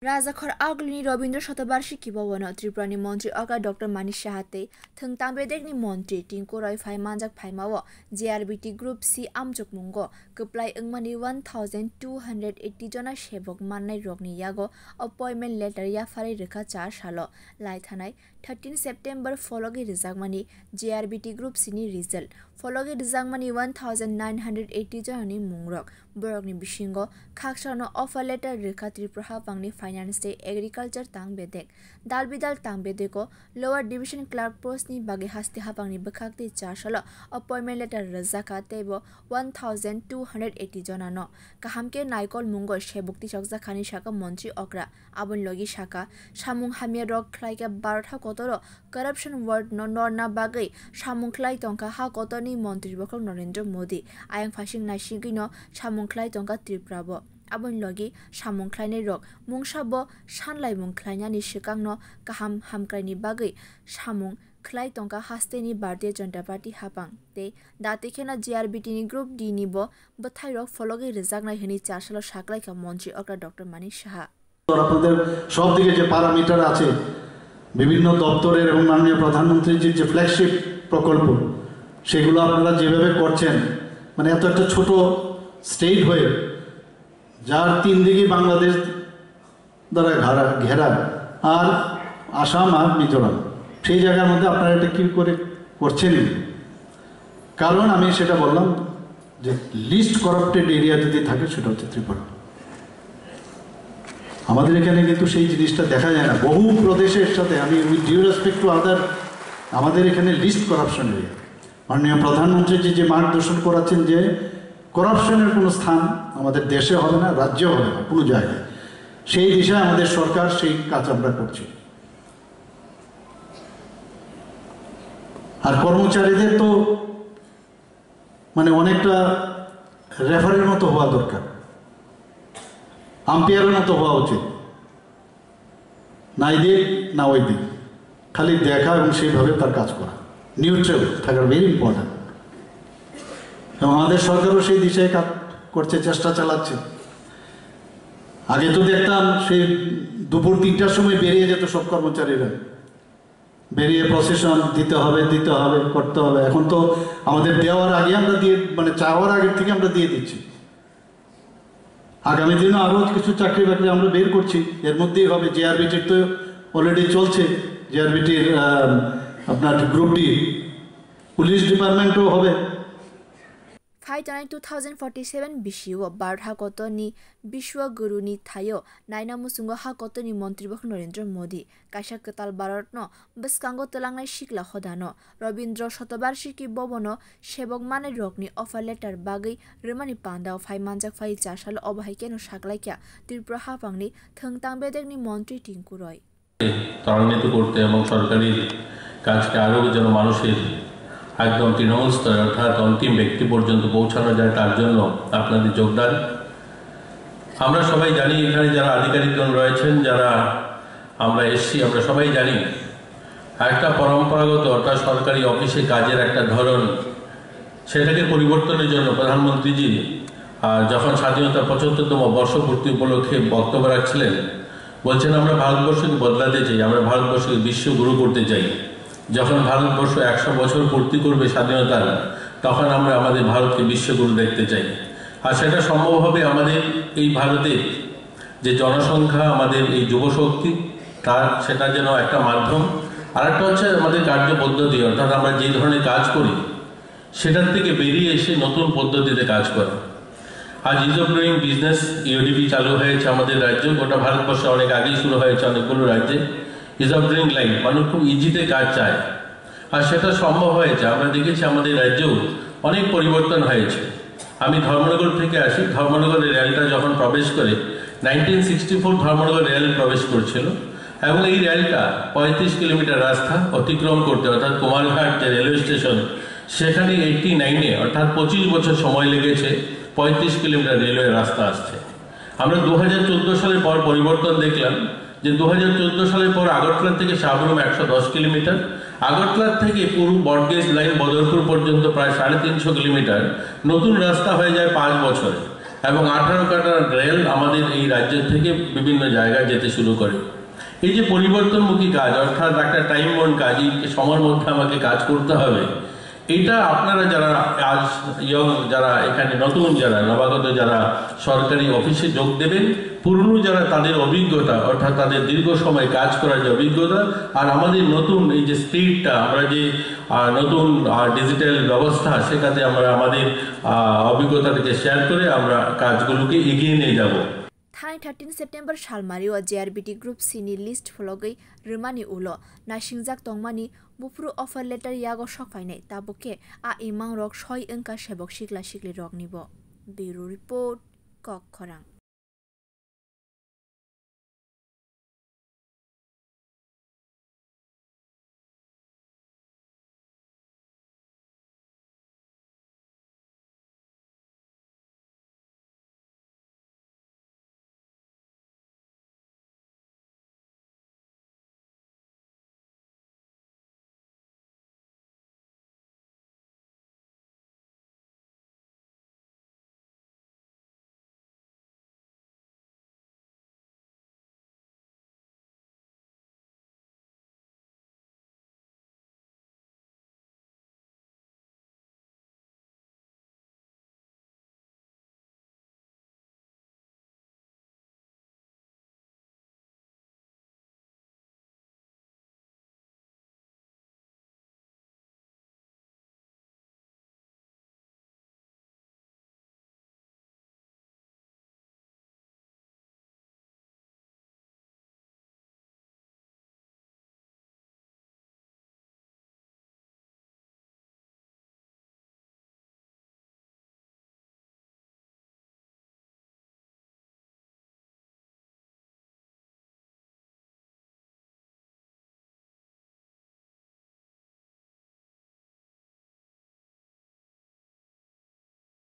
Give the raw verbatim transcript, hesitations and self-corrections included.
Rajakhor Agulini Robindra Shatabarshiki Bhavan-o Tripurani Montri Okra Doctor Manik Saha tei Thwngtang Bedekni Montri Tinku Roy phai manjak phaimao J R B T Group C amchukmungo kwplai wngmani one thousand two hundred eighty jona sebok mannai rokni yago appointment letter yapharwi rwkha char salo lai thanai thirteen September phologi rwjakmani J R B T Group C ni result. Phologi rwjakmani one thousand nine hundred eighty jonani mungrok. Borokni bisingo khaksano offer letter rwkha Tripura haphangni Finance tei Agriculture tang bedek. Dal bidal tang bedego Lower Division Clerk post ni bagwi haste haphangni bwkhak tei char salo appointment letter rwjakha teibo one thousand two hundred eighty jonano. Kaham khe naikol mungo sebuk tisokjakhani saka Montri Okra. Aboni logi saka, samung hamya rok khlaikha Bharat hakotoro corruption world no norna bagwi samung khlai tongkha hakotorni Montri bokhorok Narendra Modi. Ayang phasing naisigwino samung khlai tongkha Tripura bo. Aboni logi samung khlainai rok mungsa bo sanlaimung khlainani swkangno kaham hamkraini bagwi samung khlai tongkha hasteni Bharatiya Janata Party haphang tei dati kheno J R B T ni Group D ni bo bwthairok phologi rwjaknai hwnwi char salo saklaikha Montri Okra Doctor Manik Saha. আপনাদের সব দিকে যে প্যারামিটার আছে, বিভিন্ন দপ্তরের এবং মাননীয় প্রধানমন্ত্রীজির যে ফ্ল্যাগশিপ প্রকল্প, সেগুলো আপনারা যেভাবে করছেন, মানে, এত একটা ছোট স্টেট হয়ে, যার তিন দিকে বাংলাদেশ দ্বারা ঘেরা, ঘেরা, আর আসাম আর মিজোরাম, সেই জায়গার মধ্যে আপনারা এটা কি করে করছেন? কারণ আমি সেটা বললাম যে লিস্ট করাপ্টেড এরিয়া যদি থাকে, সেটা হচ্ছে ত্রিপুরা। আমাদের এখানে কিন্তু সেই জিনিসটা দেখা যায় না। বহু প্রদেশের সাথে, আমি, with due respect to other, আমাদের এখানে লিস্ট করাপশন এরিয়া। মাননীয় প্রধানমন্ত্রীজি যে মার্গদর্শন করাচ্ছেন যে করাপশনের কোনো স্থান আমাদের দেশে হবে না, রাজ্যে হবে না, কোনো জায়গায়, সেই দিশায় আমাদের সরকার সেই কাজ আমরা করছি। আর কর্মচারীদের তো, মানে, অনেকটা রেফারির মতো হওয়া দরকার, আম্পায়ারের মতো হওয়া উচিত। না এদিক না ওই দিক, খালি দেখা এবং সেইভাবে তার কাজ করা, নিউট্রাল থাকা ভেরি ইম্পর্টেন্ট। এবং আমাদের সরকারও সেই দিশায় কাজ করছে, চেষ্টা চালাচ্ছে। আগে তো দেখতাম সেই দুপুর তিনটার সময় বেরিয়ে যেত সব কর্মচারীরা, বেরিয়ে প্রসেশন দিতে হবে, দিতে হবে, করতে হবে। এখন তো আমাদের দেওয়ার আগে আমরা দিয়ে, মানে, চাওয়ার আগে থেকে আমরা দিয়ে দিচ্ছি। আগামী দিনে আরও কিছু চাকরি বাকরি আমরা বের করছি, এর মধ্যেই হবে। জেআরবিটির তো অলরেডি চলছে, জেআরবিটির আপনার গ্রুপ ডি, পুলিশ ডিপার্টমেন্টও হবে। Phai tongnai two thousand forty seven bisio Bharat hakotorni Biswa Guruni thaio naina muchungo hakotorni Montri Bokhorok Narendra Modi kaisa kwtal Bharatno bwskango twlangnai sikla hodano Rabindra Shatabarshiki Bhavanno sebok manai rokni offer letter bagwi rwmani pandao phai manjak phai cha salo obo hai keno saklaikha Tripura haphangni thwngtang bedekni montri Tinku Roy. ত্বরান্বিত করতে এবং সরকারি কাজকে আরও যেন মানুষের একদম তৃণমূল স্তরে অর্থাৎ অন্তিম ব্যক্তি পর্যন্ত পৌঁছানো যায়, তার জন্য আপনাদের যোগদান। আমরা সবাই জানি, এখানে যারা আধিকারিকগণ রয়েছেন, যারা আমরা এসছি, আমরা সবাই জানি একটা পরম্পরাগত অর্থাৎ সরকারি অফিসে কাজের একটা ধরন, সেটাকে পরিবর্তনের জন্য প্রধানমন্ত্রীজি, আহ, যখন স্বাধীনতার পঁচাত্তরতম বর্ষপূর্তি উপলক্ষে বক্তব্য রাখছিলেন, বলছেন, "আমরা ভারতবর্ষকে বদলাতে চাই, আমরা ভারতবর্ষকে বিশ্বগুরু করতে চাই।" যখন ভারতবর্ষ একশো বছর পূর্তি করবে স্বাধীনতার, তখন আমরা আমাদের ভারতকে বিশ্বগুরু দেখতে চাই। আর সেটা সম্ভব হবে আমাদের এই ভারতে যে জনসংখ্যা, আমাদের এই যুবশক্তি, তার, সেটা যেন একটা মাধ্যম। আর একটা হচ্ছে আমাদের কার্য পদ্ধতি, অর্থাৎ আমরা যে ধরনের কাজ করি, সেটার থেকে বেরিয়ে এসে নতুন পদ্ধতিতে কাজ করা। আজ ইজ অফ ডুইং বিজনেস, ইওডিবি, চালু হয়েছে আমাদের রাজ্যে, গোটা ভারতবর্ষে অনেক আগেই শুরু হয়েছে অনেকগুলো রাজ্যে। ইজ অফ ডুইং লাইফ, মানুষ খুব ইজিতে কাজ চায়। আর সেটা সম্ভব হয়েছে। আমরা দেখেছি আমাদের রাজ্যেও অনেক পরিবর্তন হয়েছে। আমি ধর্মনগর থেকে আসি। ধর্মনগরের রেলটা যখন প্রবেশ করে, নাইনটিন সিক্সটি ফোর ধর্মনগর রেল প্রবেশ করছিল এবং এই রেলটা পঁয়ত্রিশ কিলোমিটার রাস্তা অতিক্রম করতে, অর্থাৎ কুমারঘাট যে রেলওয়ে স্টেশন, সেখানে এইটটি নাইনে, অর্থাৎ পঁচিশ বছর সময় লেগেছে পঁয়ত্রিশ কিলোমিটার রেলওয়ে রাস্তা আসছে। আমরা দু হাজার চোদ্দ সালের পর পরিবর্তন দেখলাম যে দু হাজার চোদ্দ সালের পর আগরতলা থেকে সাবরুম একশো দশ কিলোমিটার, আগরতলা থেকে পুরো ব্রডগেজ লাইন বদরপুর পর্যন্ত প্রায় সাড়ে তিনশো কিলোমিটার নতুন রাস্তা হয়ে যায় পাঁচ বছরে। এবং আঠারো কাটার রেল আমাদের এই রাজ্য থেকে বিভিন্ন জায়গায় যেতে শুরু করে। এই যে পরিবর্তনমুখী কাজ, অর্থাৎ একটা টাইম বন্ড কাজ, এই সময়ের মধ্যে আমাকে কাজ করতে হবে, এটা আপনারা যারা আজ ইয়ং, যারা এখানে নতুন, যারা নবাগত, যারা সরকারি অফিসে যোগ দেবেন, পুরনো যারা, তাদের অভিজ্ঞতা, অর্থাৎ তাদের দীর্ঘ সময় কাজ করার যে অভিজ্ঞতা, আর আমাদের নতুন এই যে স্পিডটা, আমরা যে আহ, নতুন ডিজিটাল ব্যবস্থা, সেটাতে আমরা আমাদের আহ, অভিজ্ঞতাটাকে শেয়ার করে আমরা কাজগুলোকে এগিয়ে নিয়ে যাব। Thanai thirteen September salmario J R B T Group C ni list phologwi rwmani ulo naisingjak tongmani buphuru offer letter yago sokphainai, tabuk khe a imangrok soi wngkha sebok sikla sikliroknibo. Bureau Report, Kokkhorang.